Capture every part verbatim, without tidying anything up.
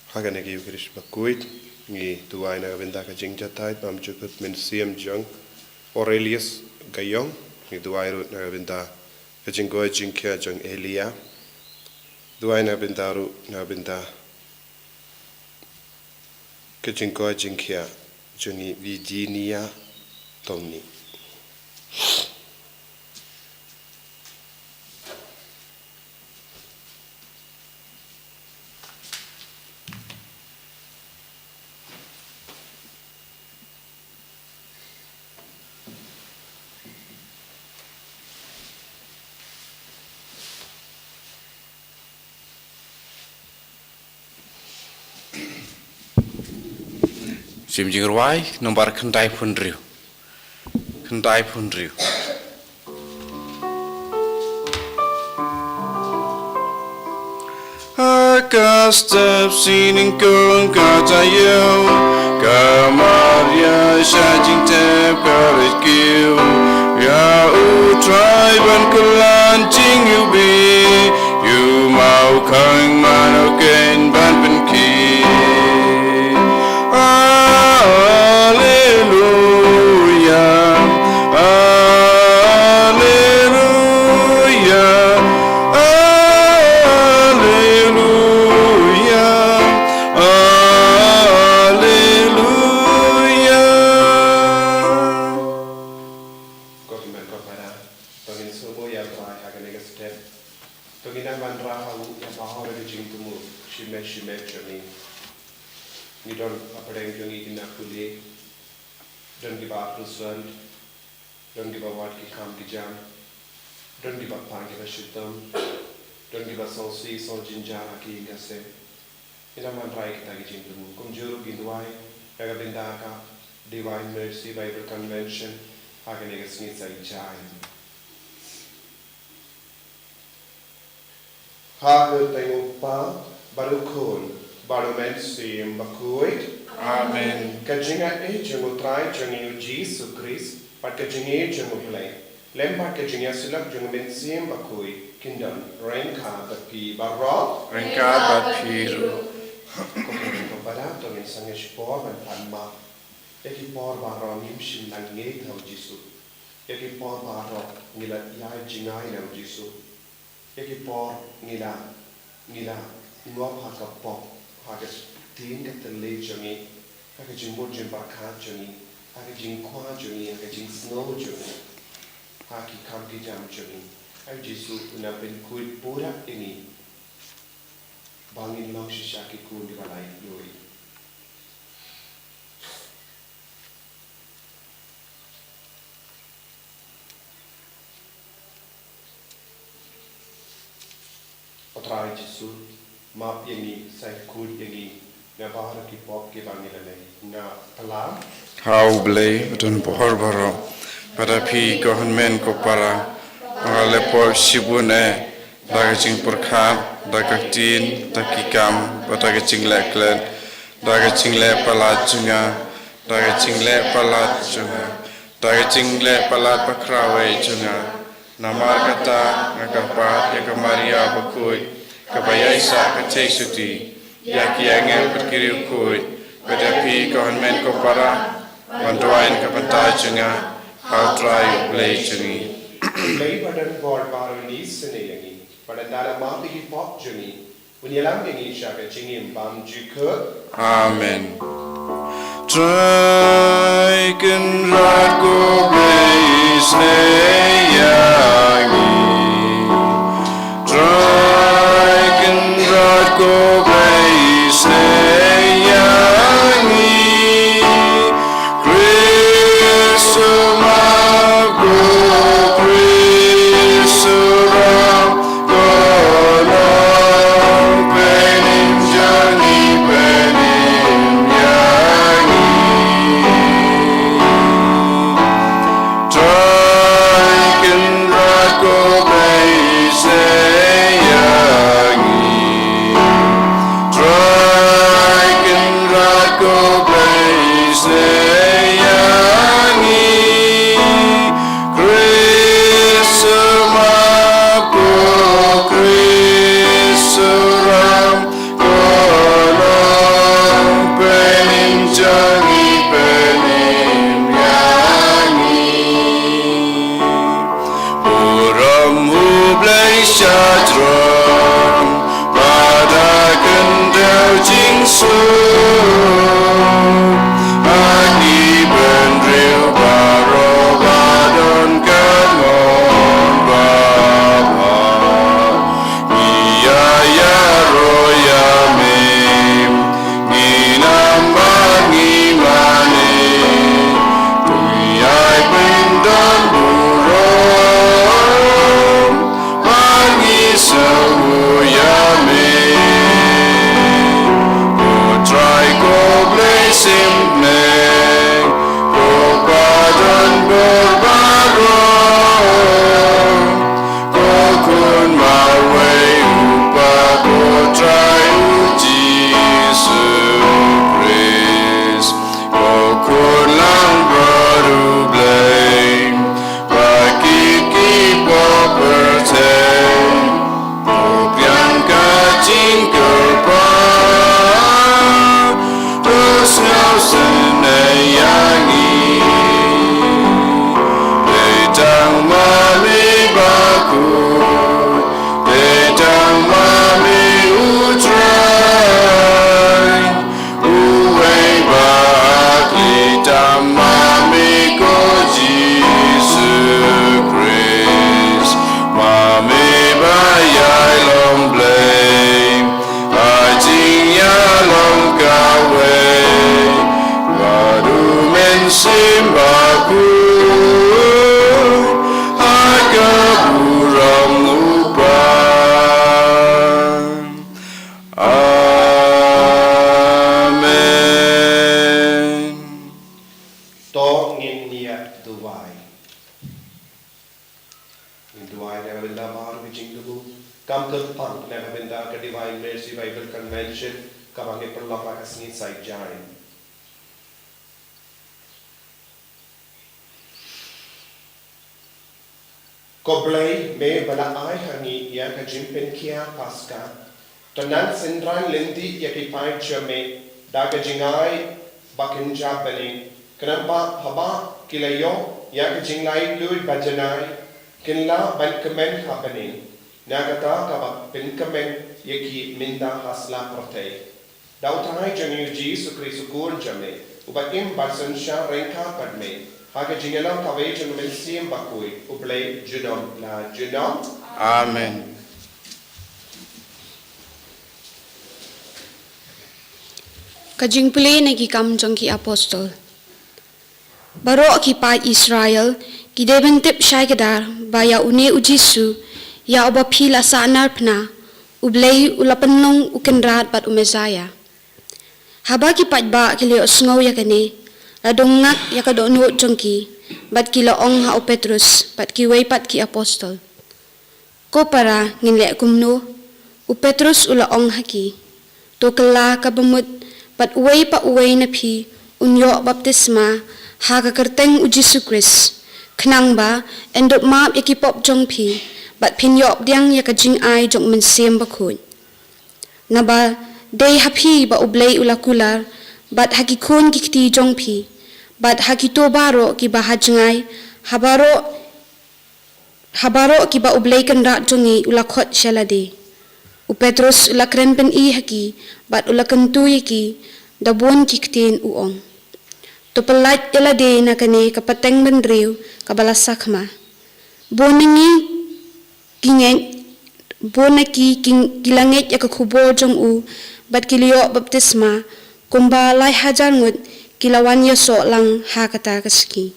Ha kane ka Eucharist bakhuid, ngi duwai na ka bynta ka jingjahthait bymjukut mynsiem jong Aurelius Gayong, ngi duwai ruh na ka bynta ka jingkoit jingkhiah jong Elia, duwai na ka bynta ruh, na ka bynta ka jingkoit jingkhiah jong i Virginia Tommy. Sim jingrwai, nombar khyndai phew hynriew. Khyndai phew hynriew. Ha ka step sien nyngkong ka taïew, ka Maria sha jingtep ka leit kiew ïa U Trai ban kyllon jingiwbih. Ïa u maw khang mano kein ban pynkhiah. Alleluia, alleluia, alleluia, alleluia. Ko Hynmen ko Para, to ngin sngewbha ïa U Trai ha kane ka step. To ngin nang wanrah ha u ïa baroh ki jingthmu shimet shimet jong ngi. Ngi don hapdeng jong ngi ki nongpule, don kiba arphew san, don kiba wad ki kam ki jam, don kiba pang kiba shitom, don kiba sngewsih sngewjynjar ha ki ïing ki sem. Ngin nang wanrah ïa kita ki jingthmu. Kumjuh ruh ngin duwai na ka bynta ka Divine Mercy Bible Convention ha kane ka sngi Saitjaiñ. Ha ka kyrteng U Kpa bad U Khun bad U Mynsiem Bakhuid. Amen. Ka jingaiei jong U Trai jong ngi U Jisu Khrist bad ka jingïeit jong U Blei lem bad ka jingïasyllok jong U Mynsiem Bakhuid kin don ryngkat bad phi baroh. Ryngkat bad phi ruh. Ko Hynmen ko Para, to ngin sangeh shipor ban pan map. Ïa ki por baroh ngim shym nang ngeit ha U Jisu. Ïa ki por baroh ngi la ïai jngai na U Jisu. Ïa ki por ngi la, ngi la ngop ha ka pop, ha ka ktien ka thylliej jong ngi, ha ka jingmut jingpyrkhat jong ngi, ha ka jingkwah jong ngi, ha ka jingsngew jong ngi, ha ki kam ki jam jong ngi. Ai Jisu, u nang pynkhuid pura ïa ngi ba ngin long shisha ki khun kiba laitluid. Ko Trai Jisu, map ïa ngi, sa khuid ïa ngi na baroh ki pop kiba ngi la leh. Nga pla ha U Blei badonbor baroh, bad ha phi ko Hynmen ko Para, ba nga la leh pop shibun eh, da ka jingpyrkhat, da ka ktien, da ki kam, bad da ka jingleh klet, da ka jingleh palat jong nga, da ka jingleh palat jong nga, da ka jingleh palat bakhraw eh jong nga. Namar kata nga kyrpad ïa ka Maria bakhuid, kaba ïaisah ka theisotti, ïa ki angel bad ki riewkhuid, bad ïa phi ko Hynmen ko Para, ban duwai na ka bynta jong nga ha U Trai U Blei jong ngi. Blei badonbor baroh un isynei ïa ngi, bad ynda la map ïa ki pop jong ngi, un ïalam ïa ngi sha ka jingim bymjukut. Amen. Trai Kynrad ko Blei isynei ïa ngi. Trai Kynrad ko Blei isynei ïa ngi. Khrist u map ko, Khrist u rah ko, long pynïap jong ngi, pynïap ïa ngi. Trai Kynrad ko Blei isynei ïa ngi. Mynsiem Bakhuid ha ka burom U Trai. Amen. To ngin ïa duwai. Ngin duwai na ka bynta baroh ki jingthmu, kam kyrpang na ka bynta ka Divine Mercy Bible Convention kaba ngi pynlong ha ka sngi Saitjaiñ. Ko Blei, me ba la ai ha ngi ïa ka jingpynkhia Paska, to nang synran lynti ïa ki paid jong me da ka jingai ba kynja bneng, khnang ba haba ki la ïoh ïa ka jinglaitluid ba janai, kin lah ban kmen ha bneng na kata kaba pynkmen ïa ki mynta ha sla pyrthei. Da U Trai jong ngi U Jisu Khrist U Khun jong me, uba im bad synshar ryngkat bad me ha ka jingïalam kawei jong U Mynsiem Bakhuid, U Blei junom la junom. Amen. Ka jingpule na ki Kam jong ki Apostol. Baroh ki paid Israel ki dei ban tip shai kdar ba ïa une U Jisu, ïa uba phi la sahnarphna, U Blei u la pynlong U Kynrad bad U Messaïah. Haba ki paidbah ki la ïohsngew ïa kane, la dang ngak ïa ka dohnud jong ki, bad ki la ong ha U Petrus bad kiwei pat ki apostol, Ko para, ngin leh kumno? U Petrus u la ong ha ki, To kylla kaba mut, bad uwei pa uwei na phi un ïoh baptisma ha ka kyrteng U Jisu Khrist, khnang ba yn dup map ïa ki pop jong phi, bad phin ïoh pdiang ïa ka jingai jong U Mynsiem Bakhuid. Naba dei ha phi ba U Blei u la kular, bad ha ki khun ki kti jong phi, bad ha kito baroh kiba ha jngai, ha baroh ha baroh kiba U Blei Kynrad jong ngi u la khot sha lade. U Petrus u la kren pyni ha ki, bad u la kyntu ïa ki da bun ki ktien u ong, To pyllait ïa lade na kane ka pateng bynriew kaba la sakhma. Bun na ngi ki ngeit, bun na ki, ki, ki la ngeit ïa ka khubor jong u, bad ki la ïoh baptisma, kumba lai hajar ngut ki la wan ïasoh lang ha kata ka sngi.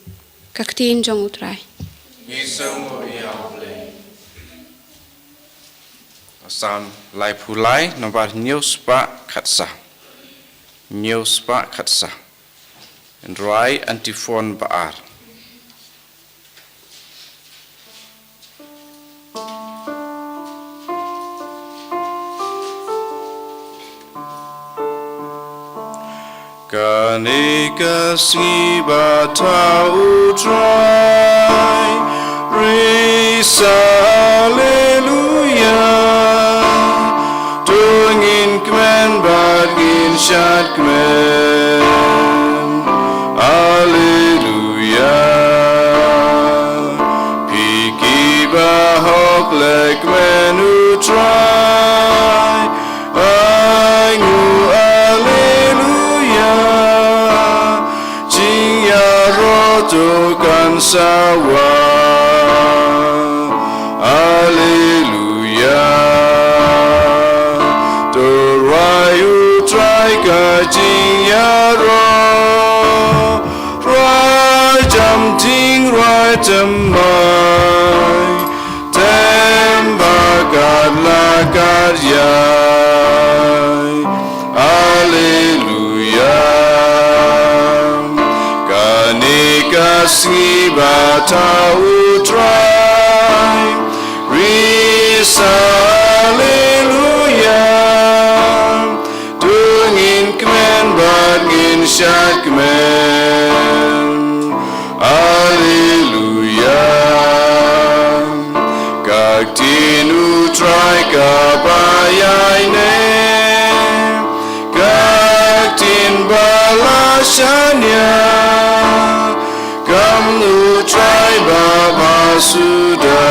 Ka ktien jong U Trai. Ngi sngewnguh ïa U Blei. Salm laiphew lai, nombar hynñiew spah khatsaw. Hynñiew spah khatsaw. Yn rwai antiphon ba ar. Kane ka sngi ba thaw U Trai, ris Alleluia. To ngin kmen bad ngin shad kmen, Alleluia. Phi kiba hok leh kmen U Trai, ainguh Alleluia. Jingïaroh to kan sa wan, Alleluia. To rwai U Trai ka jingïaroh, rwai jam ting rwai thymmai, tem ba kat la kat ïai, Alleluia. Kane ka sngi ba thaw U Trai, ris Alleluia. To ngin kmen bad ngin shad kmen, Alleluia. Ka ktien U Trai kaba ïaineh, ka ktien ba la shaniah, kam U Trai ba bha suda,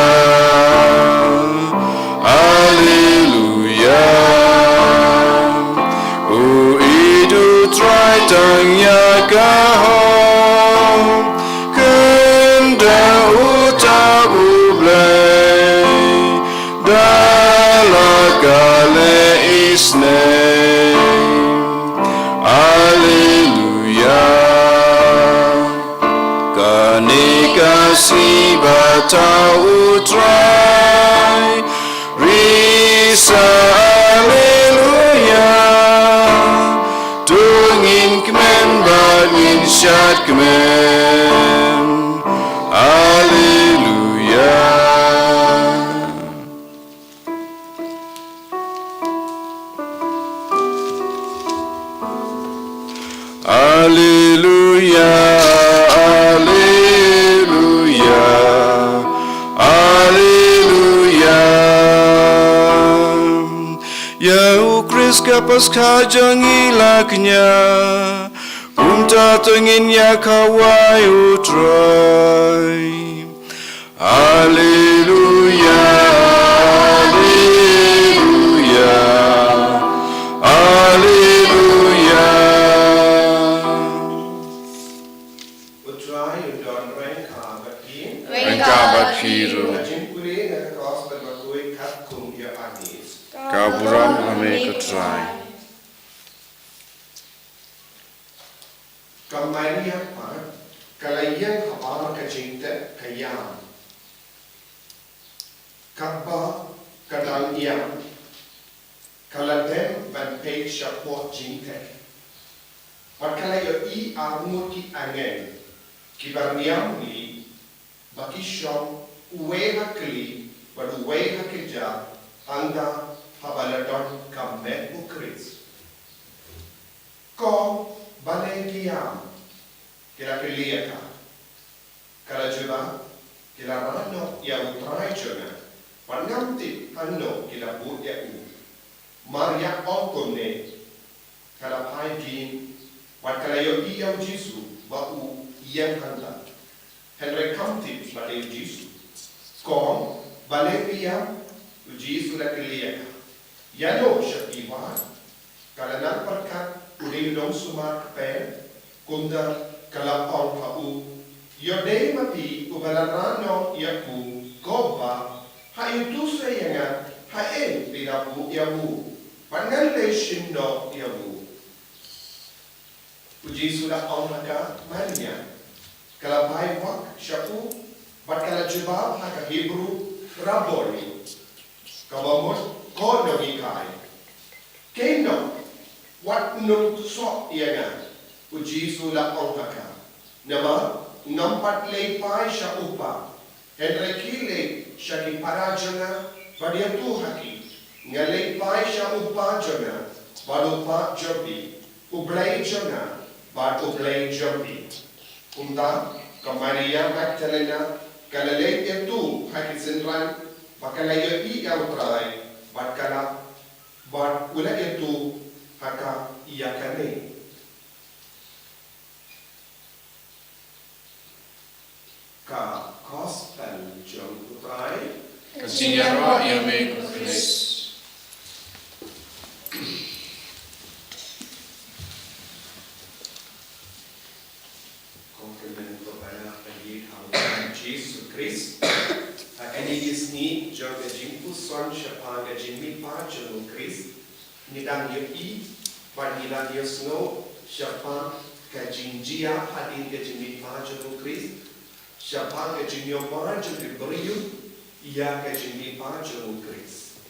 Alleluia. U ïeit U Trai tang ïa ka hok, kynduh uta U Blei da la ka leh isynei, Alleluia. Sa U Trai, risa, Alleluia. To ngin kmen bad ngin shad kmen, Alleluia. Alleluia, Alleluia, Alleluia. Ïa U Khrist ka Paskha jong ngi la kñia, kumta to ngin ïa kawei, U Trai. Alleluia, Alleluia, Alleluia. U Trai un don ryngkat bad phi. Ryngkat bad phi ruh. Ka jingpule na ka Gospel Mathaios katkum u Ïoannis. Ka burom ha me ko Trai. Ka Maria pat ka la ïeng habar ka jingtep ka ïam. Katba ka dang ïam, ka la dem ban peit shapoh jingtep. Bad ka la ïohi arngut ki angel kiba niam lieh ba ki shong, uwei ha khlieh bad uwei ha kjat, hangta haba la don ka met U Khrist. Ko, balei phi ïam? Ki la kylli ïa ka. Ka la jubab, ki la rah noh ïa U Trai jong nga, bad ngam tip hangno ki la buh ïa u. Mar ïa ong kumne, ka la phai dien, bad ka la ïohi ïa U Jisu ba u ïeng hangta. Hynrei kam tip balei U Jisu. Ko, balei phi ïam? U Jisu la kylli ïa ka. Ïano sha phi wat? Ka la nang pyrkhat u dei u nongsumar kper, kumta ka la ong ha u, ïoh dei ma phi uba la rah noh ïa u, ko ba, ha ïathuh seh ïa nga haei phi la buh ïa u, bad ngan leit shim noh ïa u. U Jisu la ong ha ka, Maria. Ka la phai wak sha u, bad ka la jubab ha ka Hebru, Rabboni. Kaba mut, ko nonghikai. Khie noh, wat nang soh ïa nga, U Jisu la ong ha ka. Namar ngam pat leit phai sha U Kpa, hynrei khie leit sha ki para jong nga bad ïathuh ha ki, nga leit phai sha U Kpa jong nga bad U Kpa jong phi, U Blei jong nga bad U Blei jong phi. Kumta ka Maria Magdalena ka la leit ïathuh ha ki synran ba ka la ïohi ïa U Trai, bad ka la, bad u la ïathuh ha ka ïa kane. Ka Gospel jong U Trai. Ka jingïaroh ïa me ko Khrist. Ko hynmen ko para bangeit ha U Trai Jisu Khrist. Ha kine ki sngi jong ka jingpuson shaphang ka jingmihpat jong U Khrist, ngi dang ïohi bad ngi dang ïohsngew shaphang ka jingjia hadien ka jingmihpat jong U Khrist, shaphang ka jingïohmad jong ki briew ïa ka jingmihpat jong U Khrist.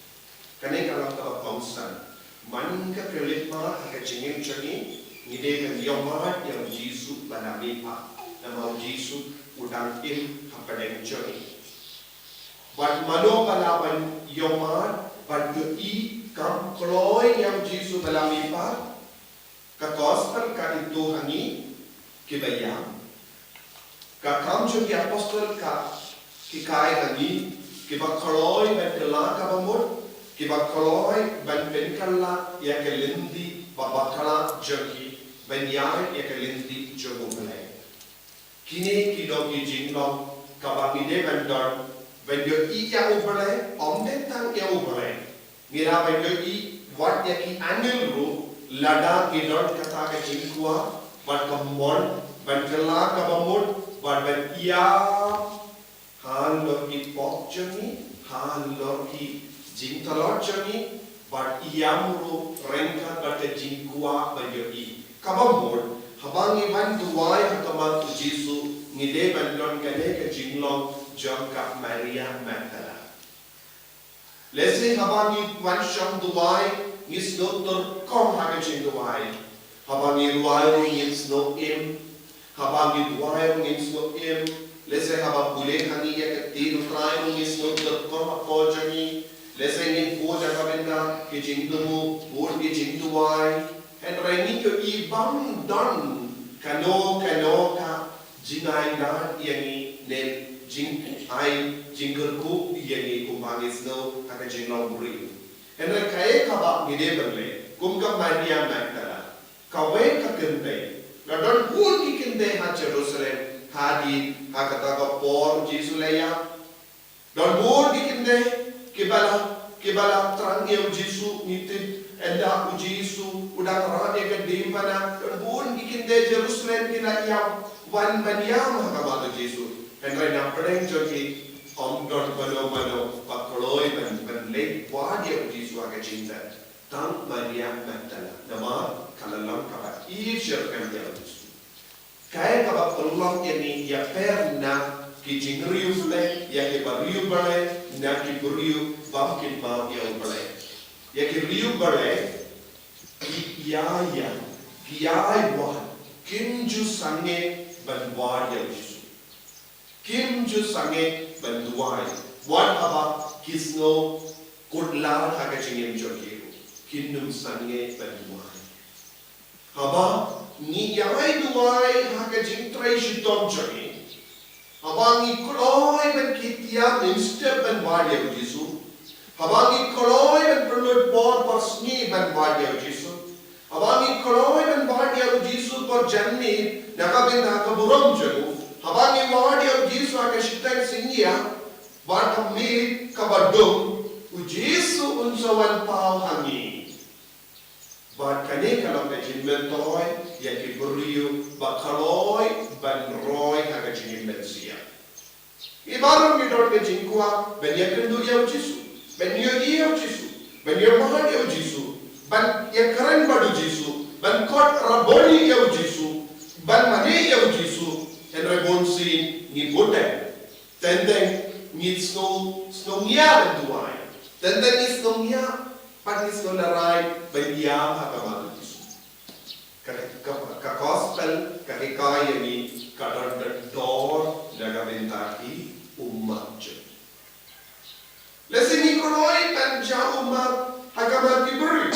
Kane ka long kaba kongsan. Man ka khyllipmat ha ka jingim jong ngi, ngi dei ban ïohmad ïa U Jisu ba la mihpat. Namar U Jisu u dang im hapdeng jong ngi. Bad mano ba lah ban ïohmad bad ïohi kam kloi ïa U Jisu ba la mihpat? Ka Gospel ka ithuh ha ngi kiba ïam. Ka Kam jong ki Apostol ka hikai ha ngi kiba kloi ban kylla kaba mut, kiba kloi ban pynkylla ïa ka lynti ba bakla jong ki ban ïaid ïa ka lynti jong U Blei. Kine ki long ki jinglong kaba ngi dei ban don, ban ïohi ïa U Blei, ym dei tang ïa U Blei. Ngi lah ban ïohi wat ïa ki angel ruh, lada ngi don kata ka jingkwah bad ka mon ban kylla kaba mut bad ban ïam halor ki pop jong ngi, halor ki jingtlot jong ngi, bad ïam ruh ryngkat bad ka jingkwah ban ïohi. Kaba mut, haba ngi wan duwai ha khmat U Jisu, ngi dei ban don kane ka jinglong jong ka Maria Magdala. Lehse haba ngi wan shong duwai, ngi sngewtyrkhong ha ka jingduwai. Haba ngi duwai ruh ngin sngew im. Haba ngi duwai ruh ngin sngew im. Lehse haba pule ha ngi ïa ka ktien U Trai ruh ngin sngewtyrkhong ha ka por jong ngi. Lehse ngin bud da ka bynta ki jingthmu, bud ki jingduwai. Hynrei ngi ïohi bym don kano kano ka jingaingat ïa ngi ne jingai jingkyrkhu ïa ngi kumba ngi sngew ha ka jinglong briew. Hynrei kaei kaba ngi dei ban leh kum ka Maria Magdala. Kawei ka kynthei. La don bun ki kynthei ha Jerusalem hadien ha kata ka por Jisu la ïap. Don bun ki kynthei kiba la, kiba la thrang ïa u Jisu, ngi tip ynda u Jisu u dang rah ïa ka diengphna. Don bun ki kynthei Jerusalem ki la ïa wan ban ïam ha khmat u Jisu. Hynrei na pdeng jong ki ym don mano mano ba kloi ban, ban leit wad ïa u Jisu ha ka jingtep. Tang Maria Magdala, namar ka la long kaba ïeit syrkhei ïa u Jisu. Kaei kaba pynlong ïa ngi ïa pher na ki jingriewblei, ïa ki bariewblei, na ki briew bym kynmaw ïa u Blei. Ïa ki riewblei ki ïa ïa, ki ïa wad, kim ju sangeh ban wad ïa u Jisu. Kim ju sangeh ban duwai. Wat haba ki sngew kut lad ha ka jingim jong ki ruh, kim ju sangeh ban duwai. Haba ngi ïai duwai ha ka jingtrei shitom jong ngi, haba ngi kloi ban kit ïa mynstep ban wad ïa u Jisu, haba ngi kloi ban pynlut por por sngi ban wad ïa u Jisu, haba ngi kloi ban wad ïa u Jisu por janmiet na ka bynta ka burom jong u, haba ngi wad ïa u Jisu ha ka shiteng synñia bad ka miet kaba dum, u Jisu un sa wan paw ha ngi. Bad kane ka long ka jingmyntoi ïa ki briew ba kloi ban roi ha ka jingim mynsiem. Ngi baroh ngi don ka jingkwah ban ïakynduh ïa u Jisu, ban ïohi ïa u Jisu, ban ïamad ïa u Jisu, ban ïakren bad u Jisu, ban khot raboni ïa u Jisu, ban mane ïa u Jisu. Hynrei bunsien ngi bun dei. Teng teng ngi sngew, sngew ñiah ban duwai. Teng teng ngi sngew ñiah, pat ngi sngew lehraiñ ban ïam ha khmat u Jisu. Ka, ka, ka gospel ka hikai ïa ngi ka don ka dor na ka bynta ki ummat jong ngi. Lehse ngi kloi ban jia ummat ha khmat ki briew.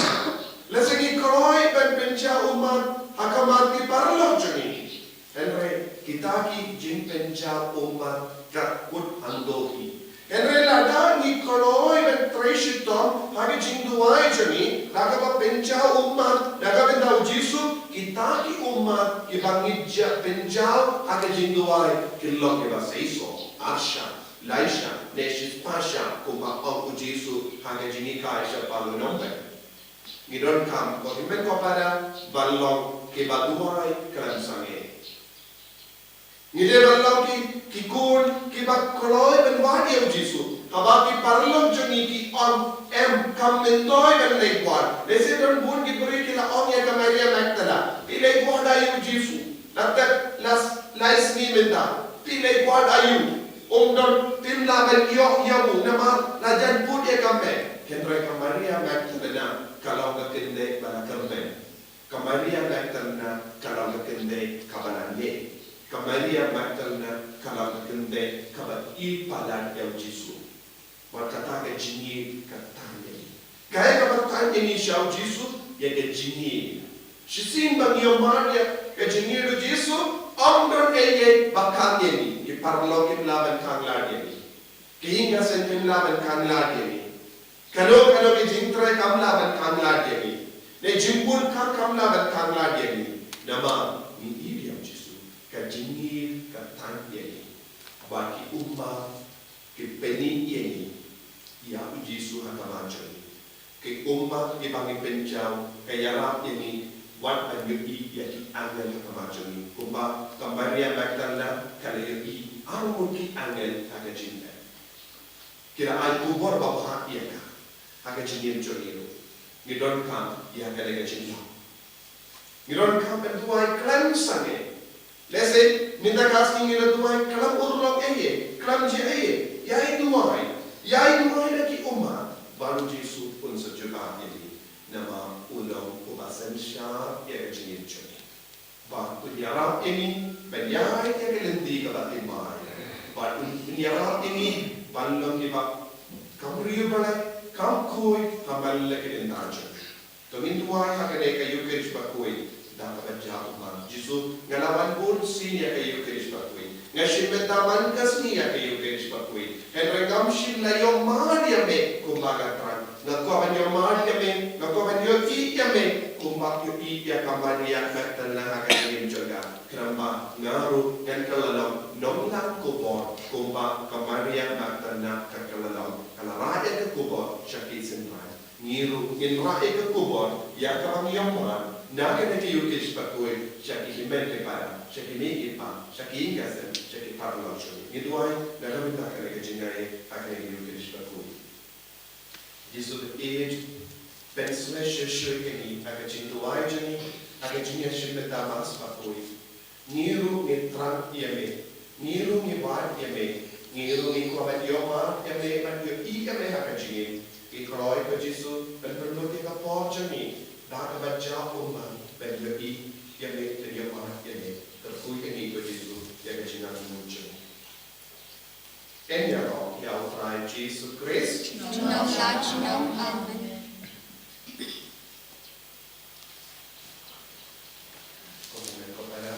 Lehse ngi kloi ban pynjia ummat ha khmat ki paralok jong ngi. Hynrei kita ki jingpynjia ummat ka kut hangto hi. Hynrei lada ngi kloi ban trei shitom ha ki jingduwai jong ngi, da kaba pynjia ummat da ka bynta u Jisu, kita ki ummat kiba ngi jia, pynjia ha ki jingduwai, ki long kiba seisoh, arshah, laishah ne shispahshah, kumba ong u Jisu ha ka jinghikai sha Palm Sunday. Ngi donkam ko hynmen ko para ban long kiba duwai khlem sangeh. Ngi dei ban long ki, ki khun kiba kloi ban wad ïa u Jisu. Haba ki paralok jong ngi ki ong, em, kam myntoi ban leit wad. Lehse don bun ki briew ki la ong ïa ka Maria Magdala, phi leit wad ïa u Jisu. La tep la, lai sngi mynta. Phi leit wad ïa u. Um don, phim lah ban ïoh ïa u namar la jan put ïa ka met. Hynrei ka Maria Magdalena ka long ka kynthei ba la kyrmen. Ka Maria Magdalena ka long ka kynthei kaba la neh. Ka Maria Magdalena ka long ka kynthei kaba ïeit palat ïa u Jisu. Bad kata ka jingïeit ka tang ïa ngi. Kaei kaba tang ïa ngi sha u Jisu, ïa ka jingïeit. Shisien ba ngi ïohmad ïa ka jingïeit u Jisu, ym don ei ei ba khang ïa ngi. Ki paralok kim lah ban khang lad ïa ngi. Ki ïing ki sem kim lah ban khang lad ïa ngi. Kano kano ki jingtrei kam lah ban khang lad ïa ngi. Ne jingbun kam, kam lah ban khang lad ïa ngi. Namar ngi ïeit ïa u Jisu. Ka jingïeit ka tang ïa ngi. Bad ki ummat ki pynïeng ïa ngi, ïa u Jisu ha khmat jong ngi. Ki ummat kiba ngi pynjaw ka ïarap ïa ngi wat ban ïohi ïa ki angel ha khmat jong ngi. Kumba ka Maria Magdalena ka la ïohi arngut ki angel ha ka jingpep. Ki la ai khubor babha ïa ka ha ka jingim jong ngi ruh. Ngi donkam ïa kane ka jinglong. Ngi donkam ban duwai khlem sangeh. Lehse mynta ka sngi ngi la duwai, khlem urlong ei ei, khlem jia ei ei, ïai duwai, ïai duwai da ki ummat, bad u Jisu un sa jubab ïa ngi. Namar u long uba synshar ïa ka jingim jong ngi. Bad un ïarap ïa ngi ban ïaid ïa ka lynti kaba thymmai. Bad un ïarap ïa ngi ban long kiba kam riewblei, kam khuid ha man la ki bynta jong ngi. To ngin duwai ha kane ka Ïukharist bakhuid da kaba jah ummat. Jisu, nga la wan bunsien ïa ka Ïukharist bakhuid. Nga shim bynta man ka sngi ïa ka Ïukharist bakhuid. Hynrei ngam shym la ïohmad ïa me kumba nga thrang. Nga kwah ban ïohmad ïa me, nga kwah ban ïohi ïa me kumba ïohi ïa ka Maria Magdalena ha ka jingim jong nga. Khnang ba nga ruh ngan kylla long nonglang khubor kumba ka Maria Magdalena ka kylla long. Ka la rah ïa ka khubor sha ki synran. Ngi ruh ngin rah ïa ka khubor ïa kaba ngi ïohmad na kane ka Ïukharist bakhuid sha ki hynmen ki para, sha ki mei ki pa, sha ki ïing ki sem, sha ki paralok jong ngi. Ngi duwai na ka bynta kane ka jingaiei ha kane ka Ïukharist bakhuid. Jisu, to ïeit, pynsngewsih shuh ïa ngi ha ka jingduwai jong ngi, ha ka jingïashim bynta Mass bakhuid. Ngi ruh ngi thrang ïa me, ngi ruh ngi wad ïa me, ngi ruh ngi kwah ban ïohmad ïa me, ban ïohi ïa me ha ka jingim. Ngi kloi, ko Jisu, ban pynlut ïa ka por jong ngi da kaba jah ummat ban ïohi ïa me, ban ïohmad ïa me. Kyrkhu ïa ngi, ko Jisu, ïa ka jingarngut jong ngi. Yn ïaroh ïa U Trai Jisu Khrist. Junom la junom. Amen. Ko hynmen ko para,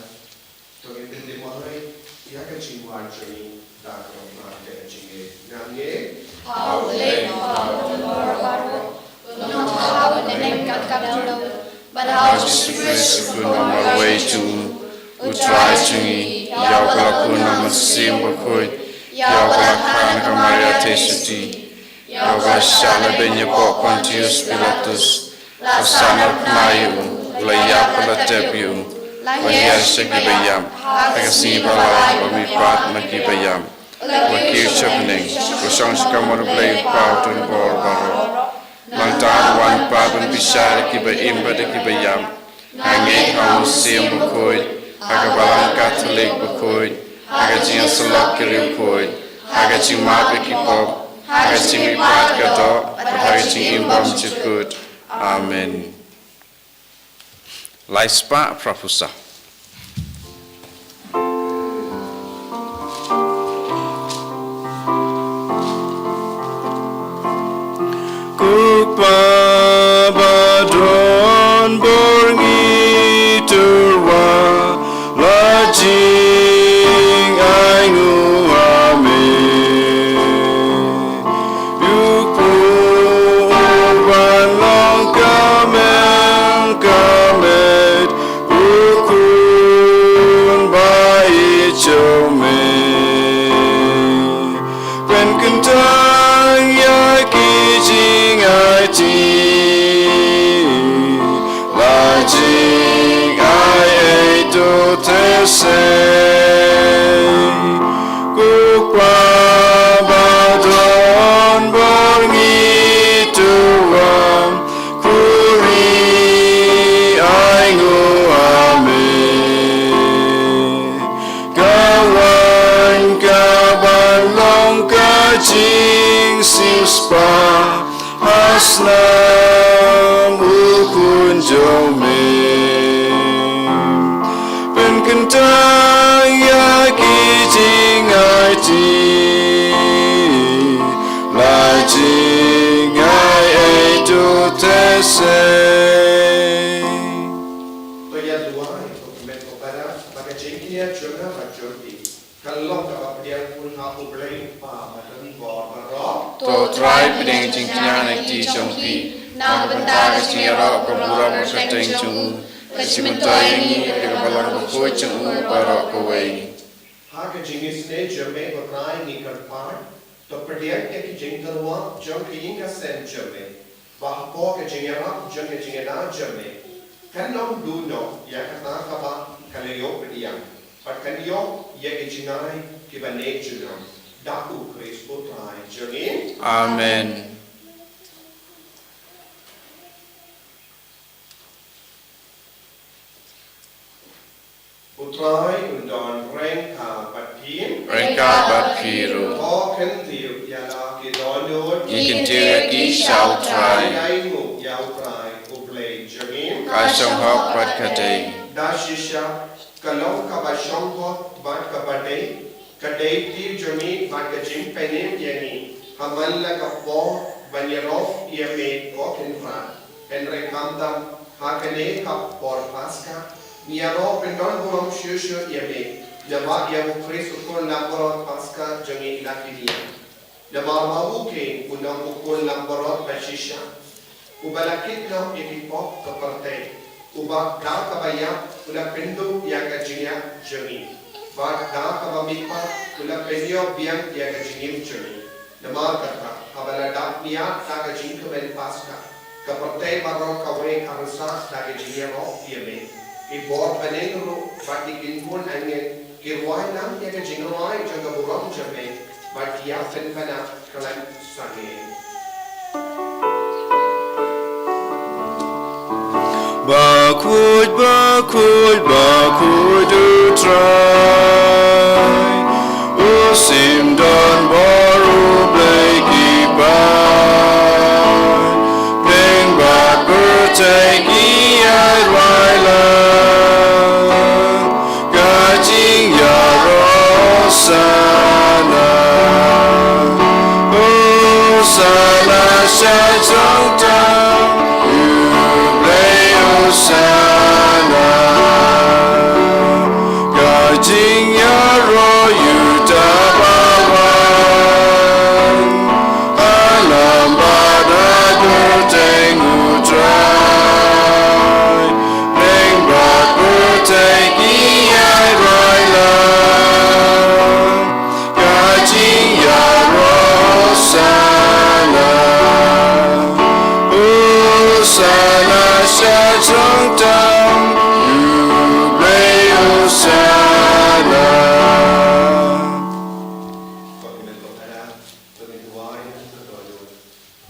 to ngin pyntip marwei ïa ka jingwan jong ngi da ka long ka jingeh ngan ngi. Ha U Blei, ha U Blei baroh, U Nongthaw U Neng ka kaba nyngkong, bad ha U Jisu Khrist U Khun ba marwei jong U Trai jong ngi, ïa uba la khun na ka Mynsiem Bakhuid, ïa uba la kha na ka Maria Theisotti, ïa uba la shah lehbeiñ hapoh Pontius Pilatus, la sahnarphna ïa u, la ïap bad la tep ïa u, la hiar sha kiba ïap, ha ka sngi ba lai u la mihpat na kiba ïap, u la kiew sha bneng, u la shong sha kamon U Blei U Kpa Uba Donbor Baroh. Nangta un wan pat ban bishar ïa kiba im bad ïa kiba ïap. Nga ngeit ha U Mynsiem Bakhuid, ha ka Balang Katholik bakhuid, ha ka jingïasyllok ki riewkhuid, ha ka jingmap ïa ki pop, ha ka jingmihpat ka doh, bad ha ka jingim bymjukut. Amen. Lai spah phra phew saw. Ko Kpa ba donbor, ngi tyrwa la jingainguh ha me. Ïa u kpu u wan long ka meng ka met, u khun ba ïeit jong me. Pynkyntang ïa ki jingaiti, la jingai ei to te sei. Ko Kpa ba donbor, ngi tyrwa khuri ainguh ha me. Ka wan ka ban long ka jingsiewspah ha snam u Khun jong me. Pynkyntang ïa ki jingaiti, la jingai ei to te sei. To ïa duwai, ko hynmen ko para, ba ka jingkñia jong nga bad jong phi kan long kaba pdiang ha U Blei U Kpa Badonbor Baroh. To Trai pdiang jingkñia na ki jong phi, na ka bynta ka jingïaroh ka burom ka kyrteng jong u, ka jingmyntoi ïa ngi bad ka Balang Bakhuid jong u baroh kawei. Ha ka jingisynei jong me ko Trai ngi kyrpad, to pdiang ïa ki jingtyrwa jong ka ïing ka sem jong me. Ba hapoh ka jingïarap jong ka jingïada jong me, kan ym duh noh ïa kata kaba ka la ïoh pdiang, bad kan ïoh ïa ki jingai kiba neh junom. Da U Khrist U Trai jong ngi. Amen. U Trai un don ryngkat bad phi. Ryngkat bad phi ruh. To kyntiew ïa la ki dohnud. Ngi kyntiew ïa ki sha U Trai. Ngi ainguh ïa U Trai U Blei jong ngi. Ka shong hok bad ka dei. Da shisha, ka long kaba shong hok bad kaba dei, ka dei ti jong ngi bad ka jingpynim ïa ngi ha man la ka por ban ïaroh ïa me, ko Kynrad. Hynrei khamtam ha kane ka por Paska, ngi ïaroh kyndon burom shuh shuh ïa me, namar ïa U Khrist u khun langbrot Paska jong ngi la pynïap. Namar ba u keiñ u long u khun langbrot ba shisha, uba la kit noh ïa ki pop ka pyrthei, uba da kaba ïap u la pynduh ïa ka jingïap jong ngi, bad da kaba mihpat u la pynïoh biang ïa ka jingim jong ngi. Namar kata, haba la dap miat da ka jingkmen Paska, ka pyrthei baroh kawei ka risa da ka jingïaroh ïa me. Ki bor bneng ruh bad ki kynhun angel ki rwai lang ïa ka jingrwai jong ka burom jong me, bad ki ïa pynpaw khlaiñ sangeh. Bakhuid, bakhuid, bakhuid U Trai, u sim don bor, U Blei ki paid, bneng bad pyrthei ki ïaid wai lang. Ka jingïaroh Hosana, Hosana sha jrong tam, U Blei Hosana. Ka jingïaroh Juda ba wan, ha lam bad ha kyrteng U Trai, bneng bad pyrthei ki ïaid wai lang. Ka jingïaroh Hosana, Hosana sha jrong tam, U Blei Hosana. Ba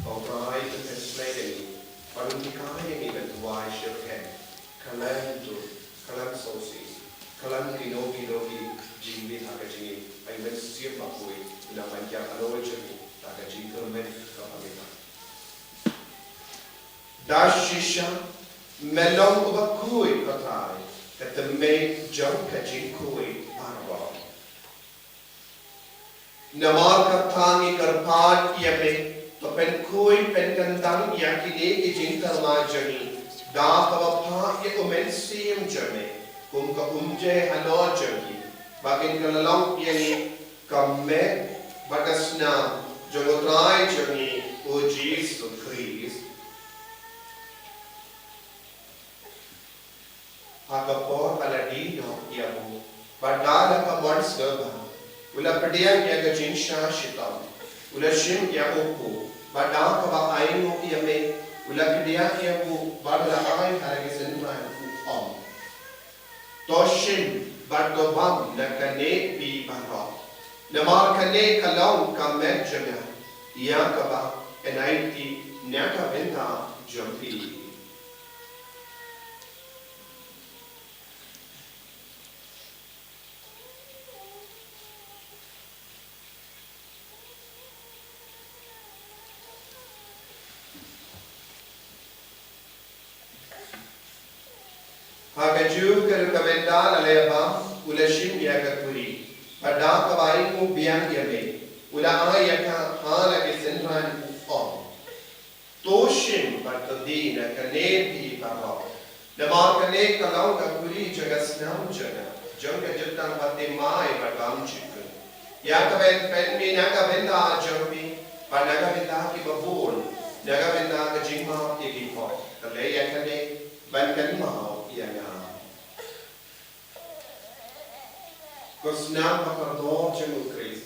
U Trai un pynshlei ïa ngi, bad un hikai ïa ngi ban duwai shitrhem, khlem dur, khlem sngewsih, khlem kino kino ki jingmih ha ka jingim, ai Mynsiem Bakhuid un nang ban ïa halor jong ngi da ka jingkyrmen kaba mihpat. Da shisha, me long uba khuid, ko Trai, ka tymmen jong ka jingkhuid baroh. Namar kata ngi kyrpad ïa me, to pynkhuid pynkyntang ïa kine ki jingtyrwa jong ngi da kaba phah ïa U Mynsiem jong me, kum ka umjai halor jong ngi, ba kin kylla long ïa ngi ka met bad ka snam jong U Trai jong ngi U Jisu Khrist. Ha ka por ba la die noh ïa u, bad da la ka mon sngewbha, u la pdiang ïa ka jingshah shitom, u la shim ïa u kpu, bad da kaba ainguh ïa me, u la kdiah ïa u, bad u la ai ha la ki synran, u ong: To shim bad to bam na kane phi baroh, namar kane ka long ka met jong nga, ïa kaba yn aiti na ka bynta jong phi. Ha kajuh ka rukom mynta la leh bam, u la shim ïa ka kuri, bad da kaba ainguh biang ïa me, u la ai ïa ka ha la ki synran, u ong: To shim bad to die na kane phi baroh, namar kane ka long ka kuri jong ka snam jong nga, jong ka jutang baptisma bad bymjukut, ïa kaba yn pynmih na ka bynta jong phi bad na ka bynta kiba bun, na ka bynta ka jingmap ïa ki pop. To leh ïa kane ban kynmaw ïa nga. Ko snam ba kordor jong U Khrist,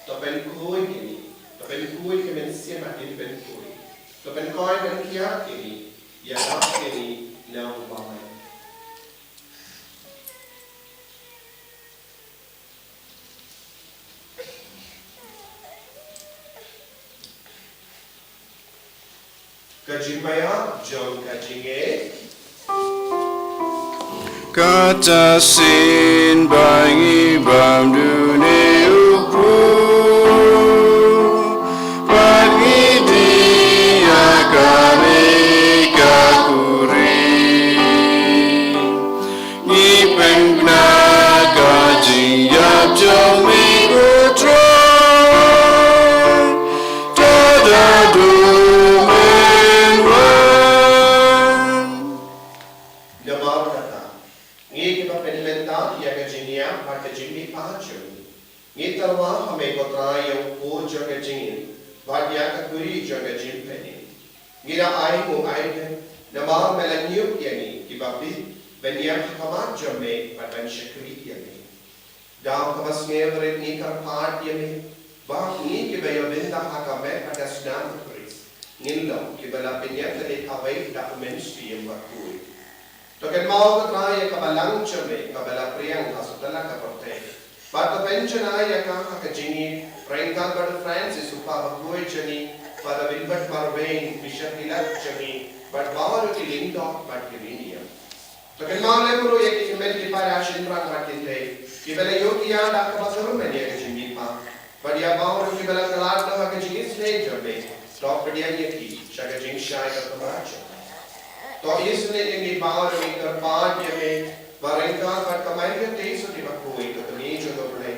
to pynkhuid ïa ngi, to pynkhuid ïa ka mynsiem bad ka jingpynkhuid, to pynkhuid, pynkhiah ïa ngi, ïarap ïa ngi na u bymman. Ka jingmaya jong ka jingngeit. Kata shisien ba ngi bam dune u Blei, bad ngi die ïa kane ka khuri. Ngi pynbna ka jingïap jong me ko Trai, tad haduh men wan. Namar kata, ngi kiba pynmynta ïa ka jingïap bad ka jingmihpat jong ngi, ngi tyrwa ha me ko Trai ïa u kpu jong ka jingim bad ïa ka khuri jong ka jingpynim. Ngi da ai nguh ai beiñ namar me la ñiuh ïa ngi kiba bit ban ïeng ha khmat jong me bad ban shakri ïa me. Da kaba sngewrit ngi kyrpad ïa me ba ngi kiba ïa bynta ha ka met bad ka snam u Khrist ngin long kiba la pynïeng da lade kawei da u Mynsiem Bakhuid. To kynmaw ko Trai ïa ka balang jong me kaba la pdiang ha satlak ka pyrthei, bad to pynjanai ïa ka ha ka jingïeit ryngkat bad u Francis u kpa bakhuid jong ngi, bad u Wilbert Marwein u bishop elect jong ngi, bad baroh ki lyngdoh bad ki riewniam. To kynmaw lem ruh ïa ki hynmen ki para shynrang bad kynthei kiba la ïoh ki ïa da kaba kyrmen ïa ka jingmihpat, bad ïa baroh kiba la khlad noh ha ka jingisynei jong me. To pdiang ïa ki sha ka jingshai ka kamra jong me. To isynei ïa ngi baroh, ngi kyrpad ïa me ba ryngkat bad ka Maria Theisotti bakhuid ka kmie jong U Blei,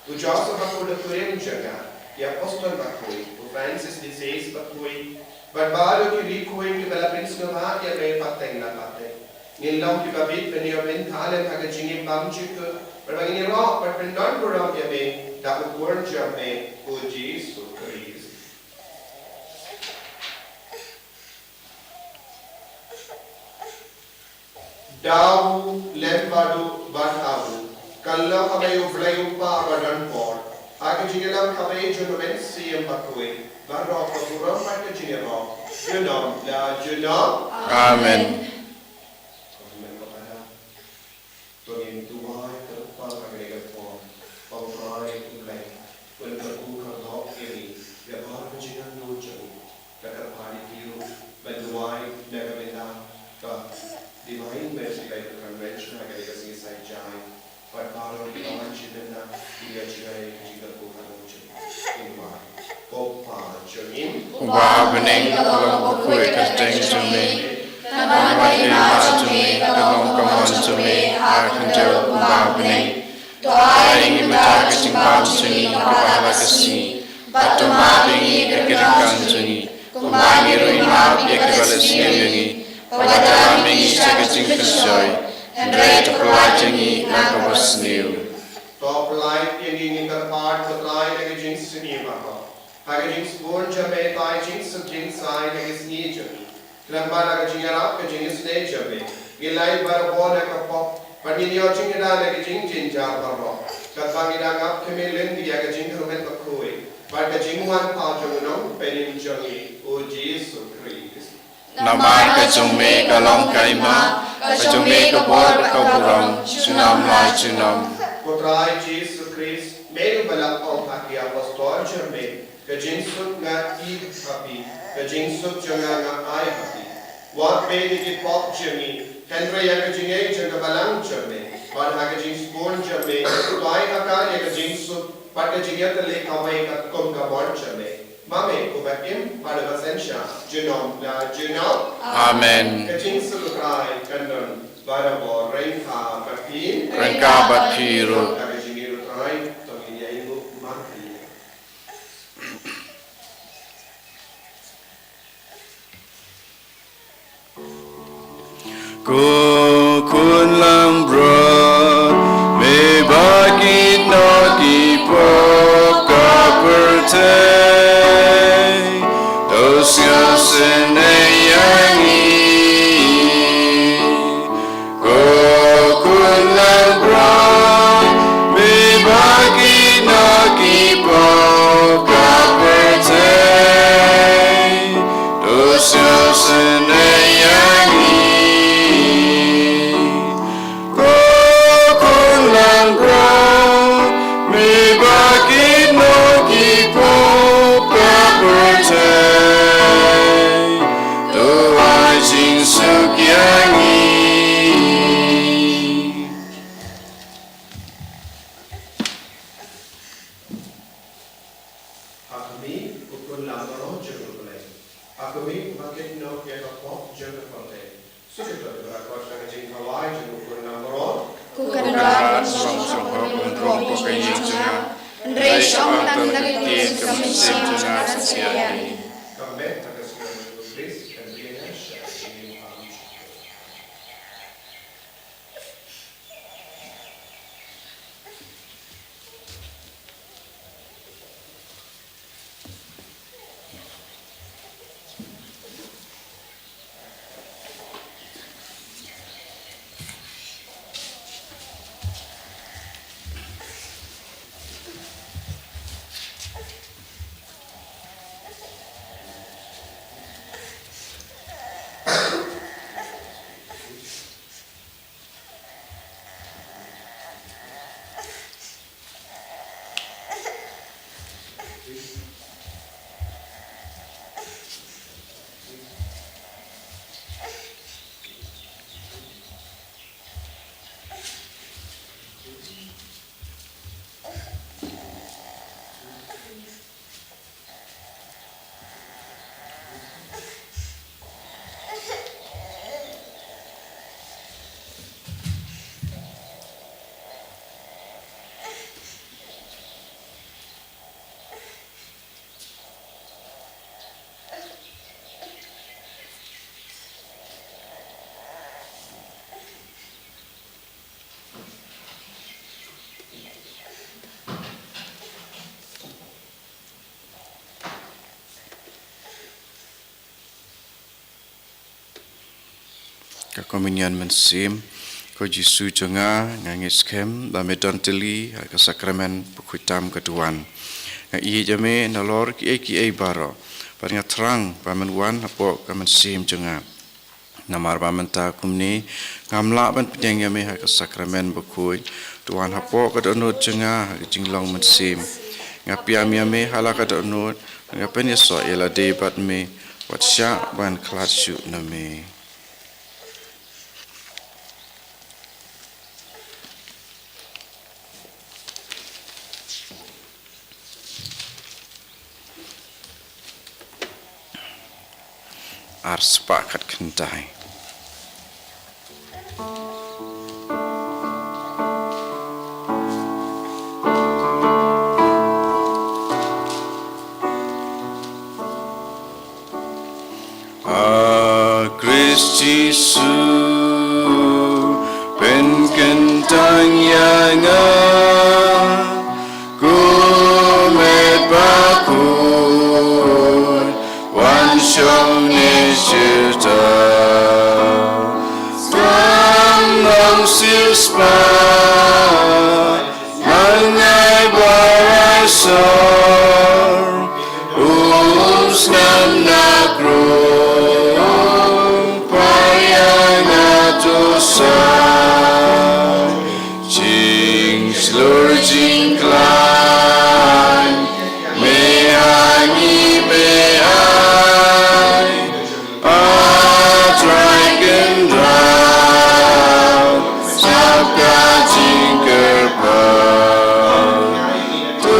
u Joseph bakhuid u kurim jong ka, ki apostol bakhuid, u Francis de Sales bakhuid, bad baroh ki riewkhuid kiba la pynsngewbha ïa me pateng la pateng, ngin long kiba bit ban ïa bynta lem ha ka jingim bymjukut, bad ba ngin ïaroh bad pyndonburom ïa me da u Khun jong me, u Jisu Khrist. Da u, lem bad u, bad ha u, kylla ha me U Blei U Kpa Badonbor, ha ka jingïalam kaba ïeit jong U Mynsiem Bakhuid, baroh ka burom bad ka jingïaroh, junom la junom. Amen. Amen. To ngin duwai kyrpang ha kane ka por, ba U Trai U Blei un kyrkhu kyrdoh ïa ngi, ïa baroh ka jingangnud jong ngi. Nga kyrpad ïa phi ruh ban duwai na ka bynta ka Divine Mercy Bible Convention ha kane ka sngi Saitjaiñ, bad baroh kiba wan sha bynta ïa ka jingkyrkhu kyrdoh jong ngi. Ngin duwai. Ko Kpa jong ngi uba ha bneng, ka long bakhuid ka kyrteng jong me. Ka don ka hima jong me, ka long ka mon jong me ha ka khyndew kumba ha bneng. To ai ïa ngi mynta ka jingbam jong ngi kaba ha la ka sngi. Bad to map ïa ngi ïa ki ryngkang jong ngi, kumba ngi ruh ngi map ïa kiba la sniew ïa ngi. Bad wat lam ïa ngi sha ka jingpynshoi, hynrei to pynlait ïa ngi na kaba sniew. To pynlait ïa ngi, ngi kyrpad ko Trai, na ka jingsniew baroh. Ha ka jingsbun jong me to ai jingsuk jingsaiñ ha ka sngi jong ngi. Khlem bad ha ka jingïarap ka jingisynei jong me, ngin lait barabor na ka pop, bad ngin ïoh jingïada na ka jingjynjar baroh. Katba ngi dang ap khmih lynti ïa ka jingkyrmen bakhuid bad ka jingwan pha jong u Nongpynim jong ngi, u Jisu Khrist. Namar ka jong me ka long ka hima, ka jong me ka bor bad ka burom, junom la junom. Ko Trai Jisu Khrist, me uba la ong ha ki apostol jong me, ka jingsuk nga ai ha phi, ka jingsuk jong nga nga ai ha phi. Wat peit ïa ki pop jong ngi, hynrei ïa ka jingngeit jong ka balang jong me. Bad ha ka jingsbun jong me, to ai ha ka ïa ka jingsuk bad ka jingïatylli kawei katkum ka mon jong me. Ma me uba im bad uba synshar, junom la junom. Amen. Ka jingsuk U Trai kan don barabor ryngkat bad phi. Ryngkat bad phi ruh. Ha ka jingïeit U Trai, to ngin ïa ïeng markylliang. Ko Khun langbrot, me ba kit noh ki pop ka pyrthei, to sngewsynei ïa ngi. Ko Khun langbrot, me ba kit noh ki pop ka pyrthei, to sngewsynei ïa ngi. Ko Khun langbrot, me ba kit noh ki pop ka pyrthei, ka ïing jong nga, hynrei shong tang da ka ktien ka mynsiem jong nga sa ïa. Ka Komunion Mynsiem. Ko Jisu jong nga, nga ngeit skhem ba me don tylli ha ka Sakramen bakhuid tam ka duwan. Nga ïeit ïa me nalor kiei kiei baroh, bad nga thrang ba men wan hapoh ka mynsiem jong nga. Namar ba mynta kumne ngam lah ban pdiang ïa me ha ka Sakramen bakhuid, to wan hapoh ka dohnud jong nga ha ka jinglong mynsiem. Nga pdiang ïa me ha la ka dohnud, nga pynïasoh ïa lade bad me, wat shah ban khlad shuh na me. Ar spah khatkhyndai. A Khrist Jisu, pynkyntang ïa nga, ko met bakhuid, wan shong ne shirta. Skam long siewspah, nang ai barai sor, um snam na krung, paya na dosa. Jingshlur jingkhlaiñ, me ha ngi me ai. A Trai Kynrad, sap ka jingkyrpad. To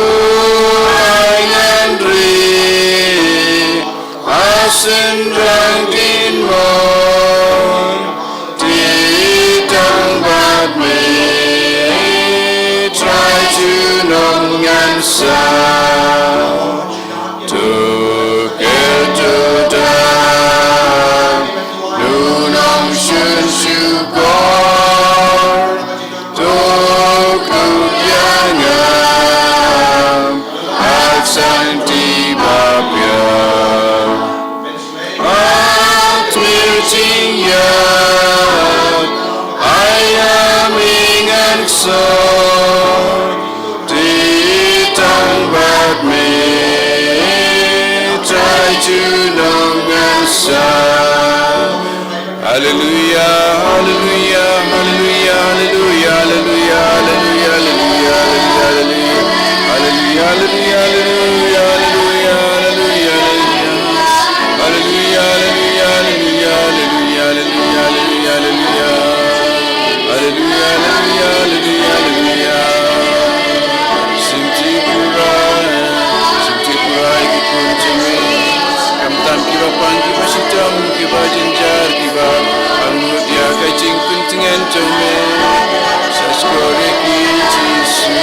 ai ngan ri, a synran dien mon, ti tang bad me, Trai junom ngan sa. To kyrkhu da, to nongshun shukor, to kut ïa nga, ha ka Santi Bapiar. At wir jingïap, ai ïa me ngan sot, ti tang bad me, Trai junom ngan sa. Haleluya, haleluya, haleluya, haleluya, haleluya, haleluya, haleluya. Haleluya, haleluya, haleluya, haleluya, haleluya. Haleluya, haleluya, haleluya, haleluya, haleluya, haleluya. Haleluya, haleluya, haleluya, haleluya. Shim Tripura, shim Tripura ïa ki khun jong me. Khamtam kiba pang, kiba shitom, kiba jynjar, kiba angnud ïa ka jingpyntngen jong me. Sa shkor ïa ki Jisu.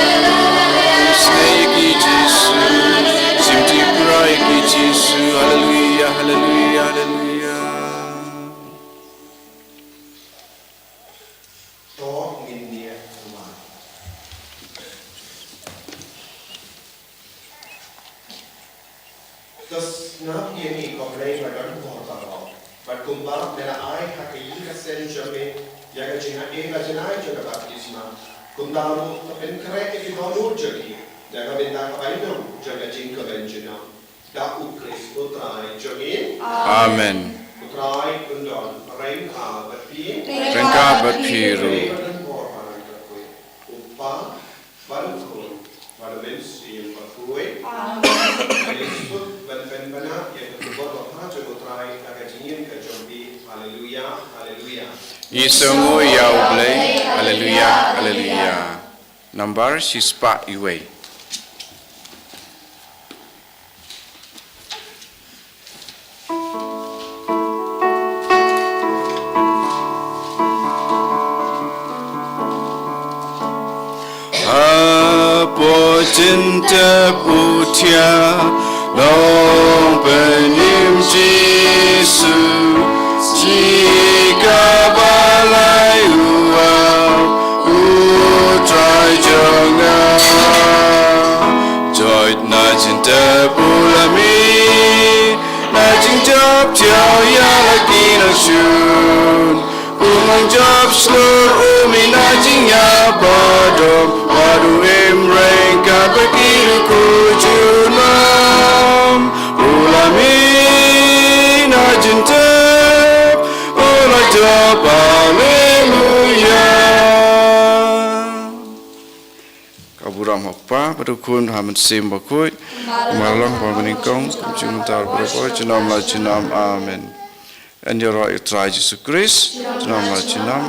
Ïa ngi ko Blei ba don bor baroh. Bad kumba me la ai ha ka ïing ka sem jong me ïa ka jinghaei la jngai jong ka baptisma, kumta ruh to pynkhreh ïa ki dohnud jong ngi da ka bynta ka bainong jong ka jingkmen junom. Da U Khrist U Trai jong ngi. Amen. U Trai un don ryngkat bad phi. Ryngkat bad phi ruh. Ba don bor ba don kyrkhu. U Kpa, bad U Khun, bad U Mynsiem Bakhuid. Amen. Ngi suk ban pynbna ïa ka khubor babha jong U Trai da ka jingim ka jong phi. Haleluya, haleluya. Ngi sngewnguh ïa U Blei. Haleluya, haleluya. Nambar shispah iwei. Hapoh jingtep u thiah Nongpynim Jisu, jingkaba lai u ap, U Trai jong nga. Joit na jingtep u la mih, na jingjop thiah ïa la ki nongshun. U nongjop shlur u mih na jingïap ba dom, bad u im ryngkat bad ki riewkhuid junom. U la mih na jingtep, u la jop, haleluya. Ka burom ha U Kpa, bad U Khun, bad U Mynsiem Bakhuid, kumba la long, kumba mynnyngkong, kumjuh mynta, baroh, junom la junom. Amen. Yn ïaroh ïa U Trai Jisu Khrist, junom la junom.